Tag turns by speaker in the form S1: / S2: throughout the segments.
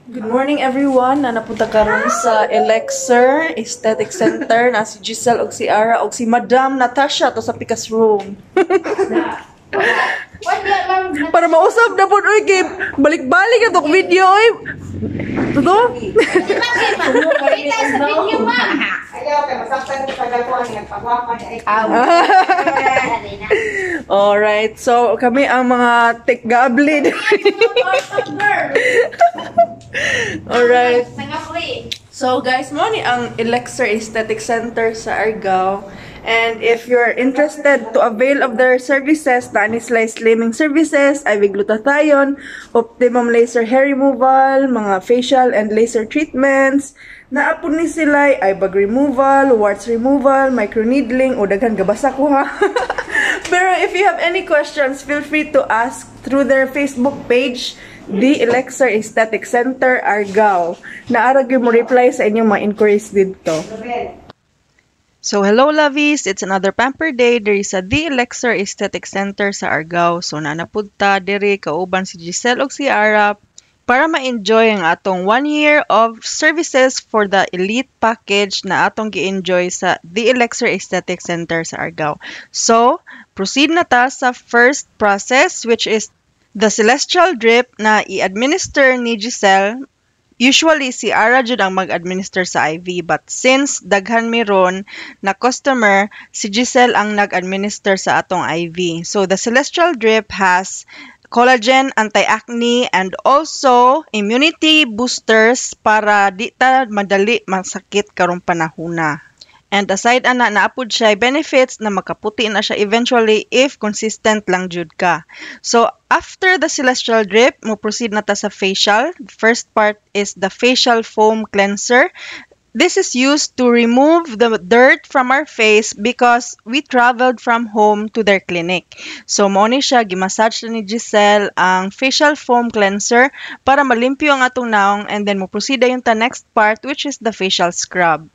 S1: Good morning, everyone. Na napunta karon sa Elixir Aesthetic Center na si Giselle og si Ara og si Madam Natasha to sa Pikas room. Para mausab na pud oy, kay balik-balik na tong video oy. Totoo?
S2: Kita sa video, ma'am.
S3: Ayaw, kay masaktan ko tagal ko ang nagpagwapa niya. Ay,
S1: Alright. So kami ang mga tech goblin. Alright. So guys, mao ni ang Elixir Aesthetic Center sa Argao. And if you're interested to avail of their services, naa ni sila slimming services, IV glutathione, optimum laser hair removal, mga facial and laser treatments, naa pud ni sila eye bag removal, warts removal, microneedling, o daghan, gabasa ko ha. Pero if you have any questions, feel free to ask through their Facebook page, The Elixir Aesthetic Center, Argao. Naa ra gyud mo reply sa inyong mga inquiries didto. So, hello lovies! It's another pamper day. There is a The Elixir Aesthetic Center sa Argao. So, naa na pud ta diri kauban si Giselle ug si Ara para ma-enjoy ang atong one year of services for the elite package na atong gi-enjoy sa The Elixir Aesthetic Center sa Argao. So, proceed na ta sa first process, which is the celestial drip na i-administer ni Giselle. Usually, si Ara jud ang mag-administer sa IV, but since daghan mi ron na customer, si Giselle ang nag-administer sa atong IV. So, the celestial drip has collagen, anti-acne, and also immunity boosters para di ta madali masakit karong panahona. And aside ana, naa pud siya benefits na makaputi na siya eventually if consistent lang jud ka. So after the celestial drip, mo proceed na ta sa facial. First part is the facial foam cleanser. This is used to remove the dirt from our face because we traveled from home to their clinic. So mao ni siya, gimassage na ni Giselle ang facial foam cleanser para malimpyo ang atong naong, and then mo proceed dayon ta next part, which is the facial scrub.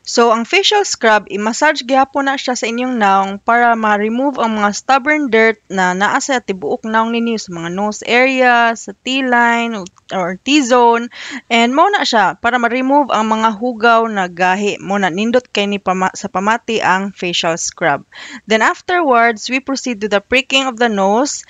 S1: So, ang facial scrub, i-massage gihapon na siya sa inyong naong para ma-remove ang mga stubborn dirt na naa sa tibuok naong ninyo, sa mga nose area, sa T-line or T-zone. And mao na siya para ma-remove ang mga hugaw na gahi. Mao na nindot kay ni sa pamati ang facial scrub. Then afterwards, we proceed to the pricking of the nose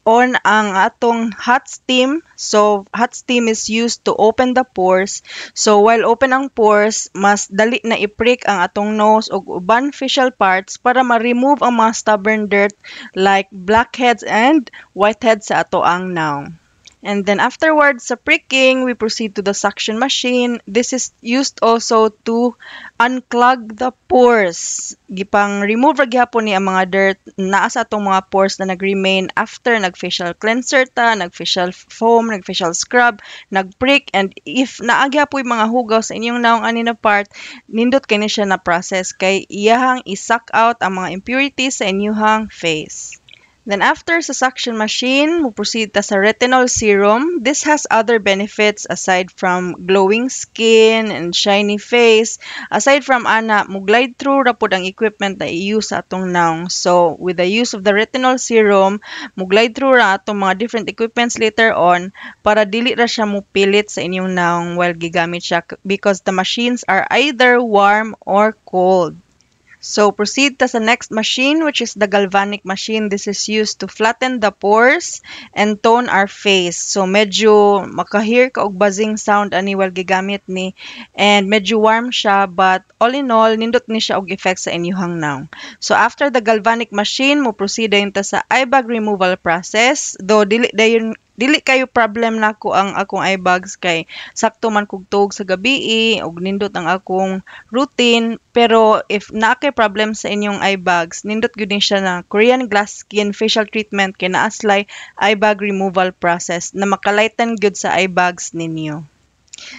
S1: on ang atong hot steam. So, hot steam is used to open the pores. So, while open ang pores, mas dali na i-prick ang atong nose ug uban facial parts para ma-remove ang mga stubborn dirt like blackheads and whiteheads sa atoang naong. And then afterwards sa pricking, we proceed to the suction machine. This is used also to unclog the pores. Gipang remove ra gihapon ni ang mga dirt naa sa atong mga pores na nag-remain after nag-facial cleanser ta, nag-facial foam, nag-facial scrub, nag-prick, and if naa gyapoy mga hugaw sa inyong naong ani na part, nindot kay ni siya na process kay iyahang i-suck out ang mga impurities sa inyuhang face. Then after sa suction machine, mo proceed ta sa retinol serum. This has other benefits aside from glowing skin and shiny face. Aside from ana, mo glide through ra pud ang equipment na i-use sa atong naong. So with the use of the retinol serum, mo glide through ra atong mga different equipments later on para dili ra siya mo pilit sa inyong naong while gigamit siya because the machines are either warm or cold. So, proceed ta sa next machine, which is the galvanic machine. This is used to flatten the pores and tone our face. So, medyo makahear ka og buzzing sound ani while gigamit ni and medyo warm siya, but all in all, nindot ni siya og effect sa inyuhang naong. So, after the galvanic machine, mo proceed dayon ta sa eye bag removal process. Though dili dayon dili kayo problem nako ang akong eye bags kay sakto man kog tuog sa gabi ug nindot ang akong routine, pero if naa kay problem sa inyong eye bags, nindot gyud ni siya na Korean glass skin facial treatment kay naa sila'y eye bag removal process na makalighten gyud sa eye bags ninyo.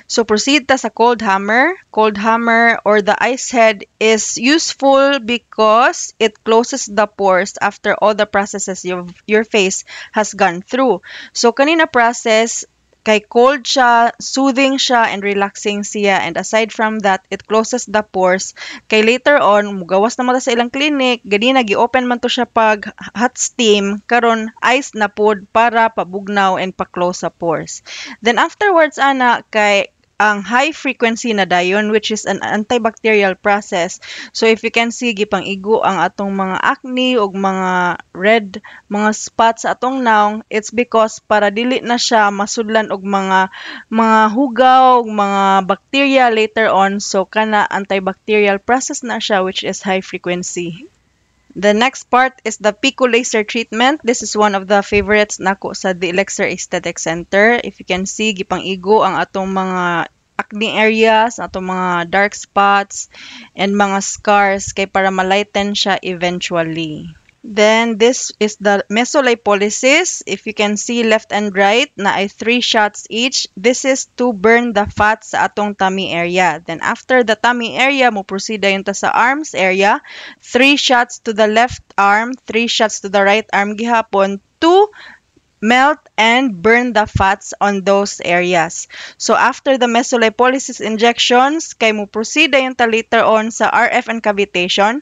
S1: So proceed ta sa cold hammer. Cold hammer or the ice head is useful because it closes the pores after all the processes your face has gone through. So kani na process, Kay cold siya, soothing siya, and relaxing siya. And aside from that, it closes the pores. Kay later on, mugawas na ta sa ilang clinic, ganina gi-open man to siya pag hot steam, karon ice na pod para pabugnaw and pa-close sa pores. Then afterwards ana kay ang high frequency na dayon, which is an antibacterial process. So if you can see, gipang-igo ang atong mga acne ug mga red mga spots sa atong nawong, it's because para dili na siya masudlan og mga hugaw ug mga bacteria later on. So kana antibacterial process na siya, which is high frequency. The next part is the Pico Laser treatment. This is one of the favorites nako sa The Elixir Aesthetic Center. If you can see, gipang-igo ang atong mga acne areas, atong mga dark spots, and mga scars kay para ma-lighten siya eventually. Then, this is the mesolipolysis. If you can see, left and right na ay 3 shots each. This is to burn the fat sa atong tummy area. Then, after the tummy area, mo proceed dayon ta sa arms area. 3 shots to the left arm, 3 shots to the right arm gihapon to melt and burn the fats on those areas. So, after the mesolipolysis injections, kay mo proceed dayon ta later on sa RF and cavitation.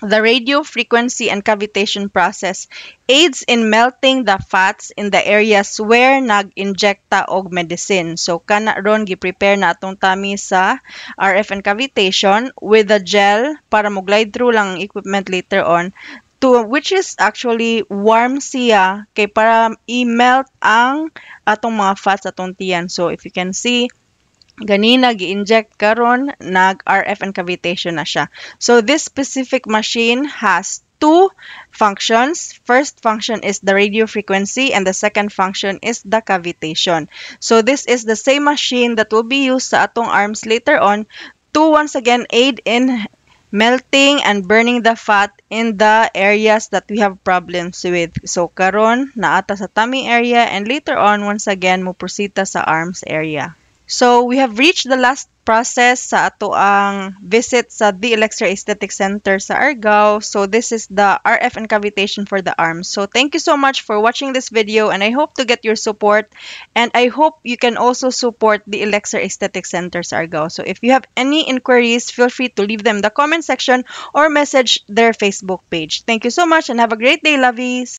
S1: The radio frequency and cavitation process aids in melting the fats in the areas where nag-injecta og medicine. So kana ron gi-prepare na atong tummy sa RF and cavitation with the gel para mo glide through lang ang equipment later on to, which is actually warm siya kay para i-melt ang atong mga fats atong tiyan. So if you can see, ganina gi-inject, karon nag RF and cavitation na siya. So this specific machine has two functions. First function is the radio frequency and the second function is the cavitation. So this is the same machine that will be used sa atong arms later on to once again aid in melting and burning the fat in the areas that we have problems with. So karon naa ta sa tummy area and later on, once again, mo proceed ta sa arms area. So we have reached the last process sa atoang visit sa The Elixir Aesthetic Center sa Argao. So this is the RF and cavitation for the arms. So thank you so much for watching this video and I hope to get your support, and I hope you can also support the Elixir Aesthetic Center sa Argao. So if you have any inquiries, feel free to leave them in the comment section or message their Facebook page. Thank you so much and have a great day, lovies!